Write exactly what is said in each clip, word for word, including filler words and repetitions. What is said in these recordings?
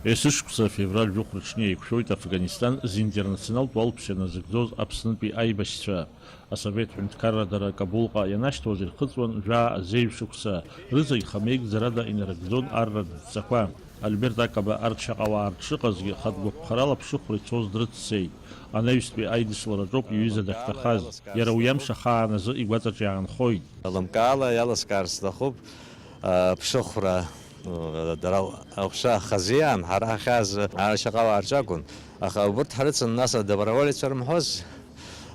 Есышықәса афевраль жәохә рыҽны еиқәшәоит Афганистан зинтернационалтә уалԥшьа назыгӡоз Аԥснытәи аибашьцәа. Асовет ҳәынҭқарра дара Кабулҟа ианашьҭуаз ирхыҵуан жәаа зеижә шықәса, рызегь хамеигӡарада инарыгӡон арратә дҵақәа. Альберт Акаба арҭ шаҟа уаа рҿы шыҟазгьы, хатә гәаԥхарала ԥшыхәра ицоз дрыццеит. Анаҩстәи аидыслараҿоуп иҩыза дахьҭахаз. Иара уи амш ахаан азы игәаҵаҿ иаанхоит. Лымкаала иалыскаар сҭахуп, а, ԥшыхәра, а, дара аҟәша хазиан, ҳара ҳахьааз, а, шаҟа уаа рҿы акәын. Аха убырҭ ҳрыцын, нас, адоброволеццәа рымҳәоз,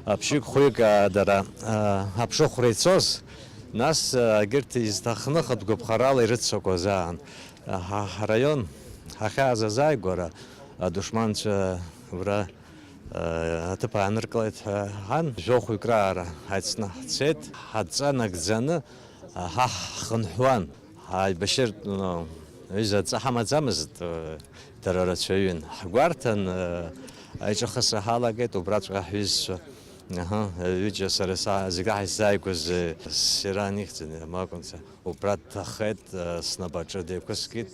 а, ԥшьҩык-хәҩык, а, дара, а, аԥшыхәра ицоз, нас, а, егьырҭ изҭахны хатә гәаԥхарала ирыццакуаз аан. А, ҳа, ҳраион ҳахьааз азааигәара, адушманцәа убра Аҭыԥ ааныркылеит ҳәа ҳан, жәохәҩык раара ҳаицны ҳцеит, ҳадҵа нагӡаны ҳа ҳхынҳәуан. Ҳаибашьыртә, ну, ҩыза адҵа ҳамаӡамызт, дара рацәаҩын. Ҳгәарҭан, аиҿахысра ҳалагеит, убраҵәҟьа ҳҩызцәа. Аҳа, ҩыџьа сара са-, зегь раҳа исзааигәаз, Сиран ихьӡын, иамакәын са. Убра дҭахеит, снапаҿы деиқәыскит.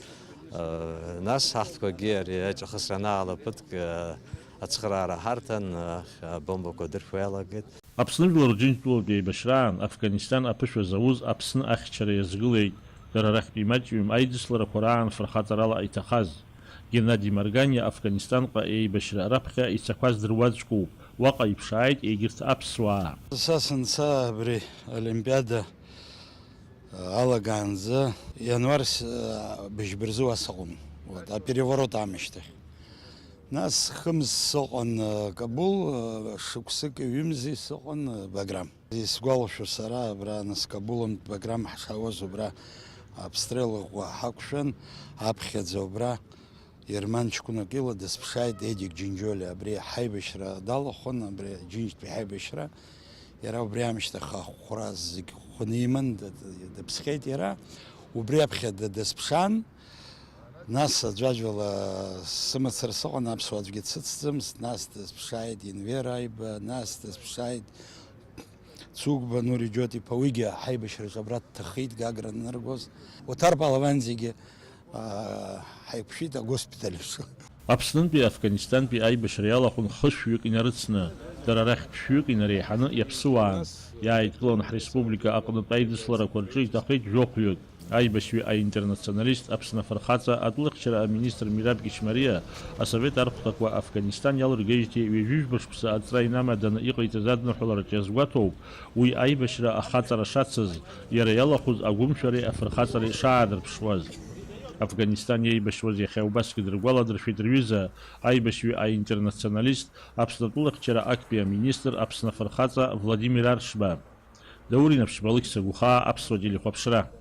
Нас ҳаҳҭқәагьы ари аиҿахысра анаала ԥыҭк, ацхыраара ҳарҭан, абомбақәа дыршәуа иалагеит. Аԥсны жәлар Рџьынџьтәылатә еибашьраан Афганистан аԥышәа зауз Аԥсны ахьчара иазгылеит, дара рахьтә имаҷҩым аидысларақәа раан фырхаҵарала иҭахаз. Геннади Марганиа Афганистанҟа еибашьра раԥхьа ицақәаз дыруаӡәкуп, уаҟа иԥшааит егьырҭ аԥсуаа. Са санца абри Олимпиада алагаанӡа, иануар с-, быжьба рзы уа сыҟан, вот, апереворот аамышьҭахь. Нас хымз сыҟан, э, Кабул, э, шықәсыки ҩымзи сыҟан, э, Баграм. Исгәалашәо сара, абра нас Кабулынтә Баграм ҳшаауаз убра абстрел ӷәӷәа ҳақәшәан, аԥхьаӡа убра Ерман ҷкәынак ила дысԥшааит Едик Џьынџьолиа, абри ҳаибашьра далахәын, абри Џьынџьтәи ҳаибашьра. Иара убри аамышьҭахь ахәра зегь хәны иман, д-, д-, дыԥсхьеит иара. Убри аԥхьа д-, дысԥшаан, нас аӡәаӡәала сымацара сыҟан, аԥсуа аӡәгьы дсыцӡамызт, нас дысԥшааит Енвер Аиба, нас дысԥшааит Цугба Нури Џьот-иԥа, уигьы ҳаибашьраҿы абра дҭахеит, Гагра аннаргоз. Оҭар Палаван зегьы, аа, ҳаиқәшәеит агоспиталь аҿы. Аԥснынтәи Афганистантәи аибашьра иалахәын хышәҩык инарыцны, дара рахь ԥшьҩык инареиҳаны иаԥсыуаан. Иааидкылан ҳреспублика аҟнытә аидысларақәа рҿы иҭахеит жәохәҩык. Аибашьҩы аинтернационалист, Аԥсны афырхаҵа, атәылахьчара аминистр Мираб Кьычмариа асовет архәҭақәа Афганистан иалыргеижьҭеи ҩажәижәба шықәса аҵра инамаданы иҟаиҵаз адныҳәалараҿ иазгәаҭоуп, уи аибашьра ахаҵара шацыз, иара иалахәыз агәымшәареи афырхаҵареи шаадырԥшуаз. Афганистан иеибашьуаз иахьа убасгьы дыргәаладыршәеит рҩыза, аибашьҩы аинтернационалист, Аԥсны атәылахьчара актәи аминистр, Аԥсны афырхаҵа Владимир Аршба. Даур Инаԥшьба, Алықьса Гәхаа, Аԥсуа телехәаԥшра.